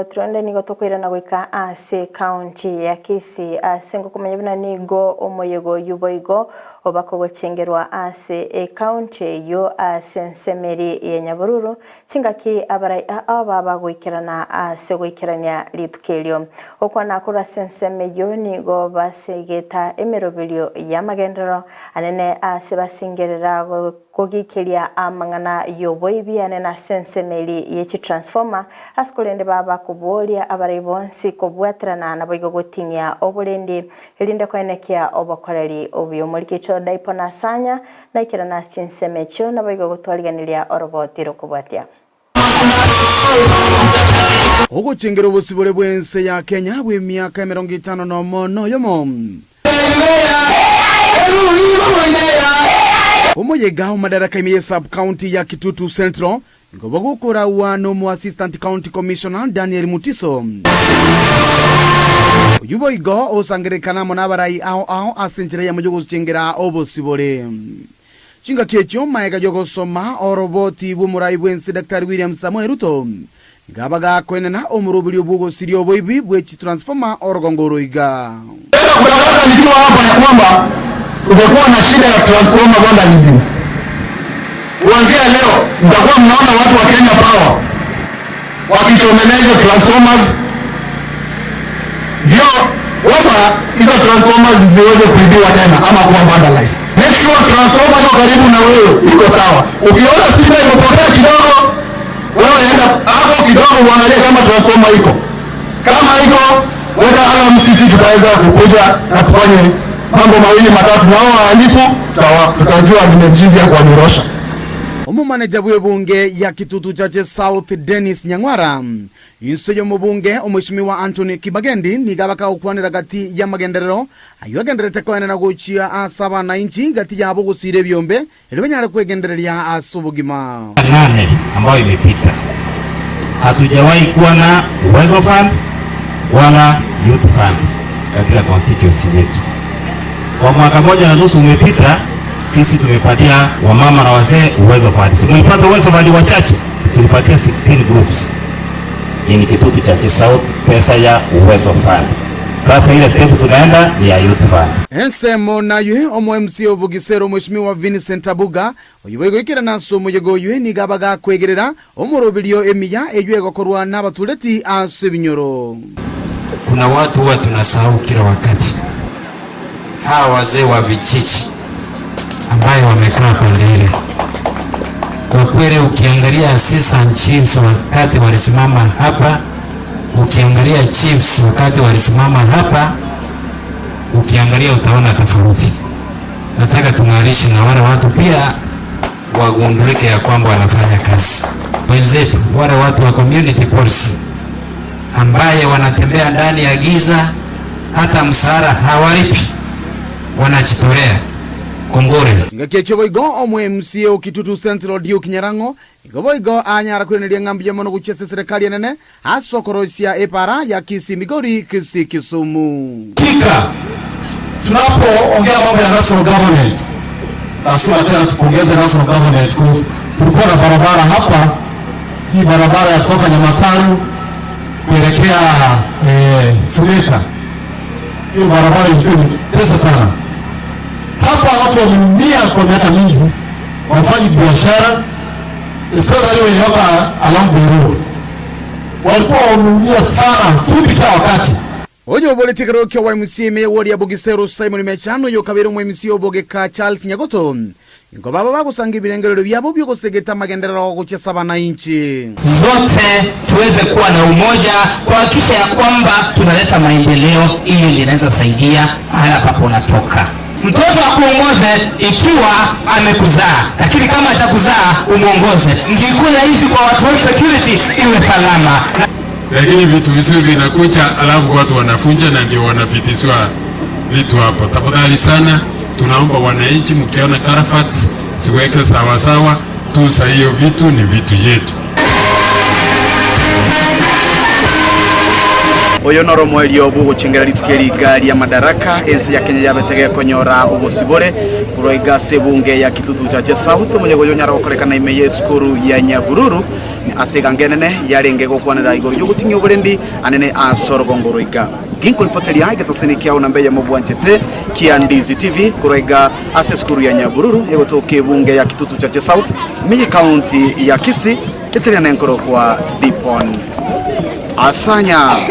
Gotironde nigo tokoirana goika ase ekaunti ya Kisii ase ngokomanya buna nigo omoyega oyio boigo obakogochengerwa ase ekaunti eyio ase ensemeri ya Nyabururu chingaki abarai ao baba goikerana ase ogoikerania rituko erio. Gokwana korwa ase ensemo eyio nigo basegeta emeroberio y'amagenderero anene ase basingerera Kogikeria amang'ana y'oboibi ane nase ensemo eria ye chitransformer, ase korende baba koboria abarai bonsi kobwaterana naboigo goting'ia oborendi, erinde koenekia obokoreri obuya. Omoriki Daipo Nasanya naikerana ase chinsemo echio naboigo gotwariganiria oroboti rokobwatia. Ogochengera obosibore bw'ense ya Kenya bw'emiaka emerongo etano nomo noyomo. Omoyega o madaraka ime ye sub-county ya Kitutu Central nigo bogokoraua nomo Assistant County Commissioner Daniel Mutiso. Oyio boigo osangererekana amo nabarai ao ao ase enchera eyemo yogochengera obosibore. Chingaki echio magega y'ogosoma oroboti bw'omorai bw'ense Daktari William Samoei Ruto, nigo bagakoenena omoroberio bw'ogosiria oboibi bwe chitransformer orogongo oro iga. Nataka kutangaza nikiwa hapa ya kwamba tumekuwa na shida ya transformer vandalism. Kuanzia leo mtakuwa mnaona watu wa Kenya Power wakichomelea hizo transformers ndio kwamba hizo transformers zisiweze kuibiwa tena ama kuwa vandalized. Make sure transformer iko karibu na wewe iko sawa. Ukiona stima imepotea kidogo, wewe enda hapo kidogo uangalie kama transformer iko. Kama iko, weka alarm, sisi tutaweza kukuja na tufanye mambo mawili matatu, na hao wahalifu tutajua ni jinsi ya kuwanyorosha. Omomaneja bw'ebunge ya Kitutu Chache South Dennis Nyang'wara, inse y'omobunge Omweshimiwa Anthony Kibagendi nigo abakagokwanera gati y'amagenderero ayio agendererete koenena gochia ase abanainchi gati yabo gosiira ebiombe erio banyare kwegendereria ase obogima. Nane ambayo imepita hatujawahi kuwa na Uwezo Fund wala Youth Fund katika constituency yetu. Kwa mwaka moja na nusu umepita, sisi tumepatia wamama na wazee Uwezo Fund. Si mlipata Uwezo Fund wachache? Tulipatia 16 groups in Kitutu Chache South pesa ya Uwezo Fund. Sasa ile step tunaenda ni ya Youth Fund. Ensemo naywe omo MCA o Bugisero Omweshimiwa Vincent Abuga, oyio boigo oikerana ase omoyega oywe nigo abagakwegerera omoroberio emiya eywo egokorwa nabatureti ase ebinyoro. Kuna watu huwa tunasahau kila wakati, hawa wazee wa vijiji ambayo wamekaa pande ile. Kwa kweli ukiangalia assistant chiefs wakati walisimama hapa, ukiangalia chiefs wakati walisimama hapa, ukiangalia utaona tofauti. Nataka tung'arishe na wale watu pia wagundulike ya kwamba wanafanya kazi. Wenzetu wale watu wa community police ambaye wanatembea ndani ya giza, hata mshahara hawalipi, wanajitolea. Kongore. Engaki echio boigo omo MCA o Kitutu Central Duke Nyarang'o nigo boigo anyara koiraneria ng'a mbuya mono gochia ase eserekari enene ase okoroisia epara ya Kisii Migori Kisii Kisumu. Hakika tunapoongea mambo ya national government lazima tena tupongeze national government cause tulikuwa na barabara hapa, hii barabara ya kutoka Nyamataru kuelekea eh, Sumita. Hiyo barabara ilikuwa imetesa sana. Hapa watu wameumia kwa miaka mingi, wafanyi biashara especially wenye wako along the road walikuwa wameumia sana fupi kila wakati. Oyo oboreti ekerogo kia YMCA ime ya ward ya Bogisero Simon Mechano oyo okabeire omo MCA obogeka Charles Nyagoto nigo baba bagosanga ebirengererio biabo biogosegeta amagenderero gochia ase abanainchi. Zote tuweze kuwa na umoja kuhakikisha ya kwamba tunaleta maendeleo, hiyo ndio inaweza saidia mahala ambapo unatoka. Mtoto akuongoze ikiwa amekuzaa, lakini kama hajakuzaa umuongoze. Ingekuwa rahisi kwa watu wa security iwe salama. Lakini vitu vizuri vinakuja, alafu watu wanafunja na ndio wanapitishwa vitu hapo. Tafadhali sana, tunaomba wananchi, mkiona karafati siweke sawasawa, tusa hiyo vitu, ni vitu yetu. Oyo noro omoerio bw'ogochengera rituko eri iga ria Madaraka, ense ya Kenya yabete gekonyora obosibore korwa iga ase ebunge ya Kitutu Chache South, omonyago oyo onyare gokorekana ime y'esukuru ya Nyabururu. Ase egango enene yarenge gokwanera igoro y'ogotinyia oborendi anene ase orogongo roiga. Ginkoripoteria egetosini kiao namba eyemo bwanchete kia Ndizi TV korwa iga ase esukuru ya Nyabururu egotoka ebunge ya Kitutu Chache South ime ye county ya Kisii eteria nenkorokwa Dipon Asanya.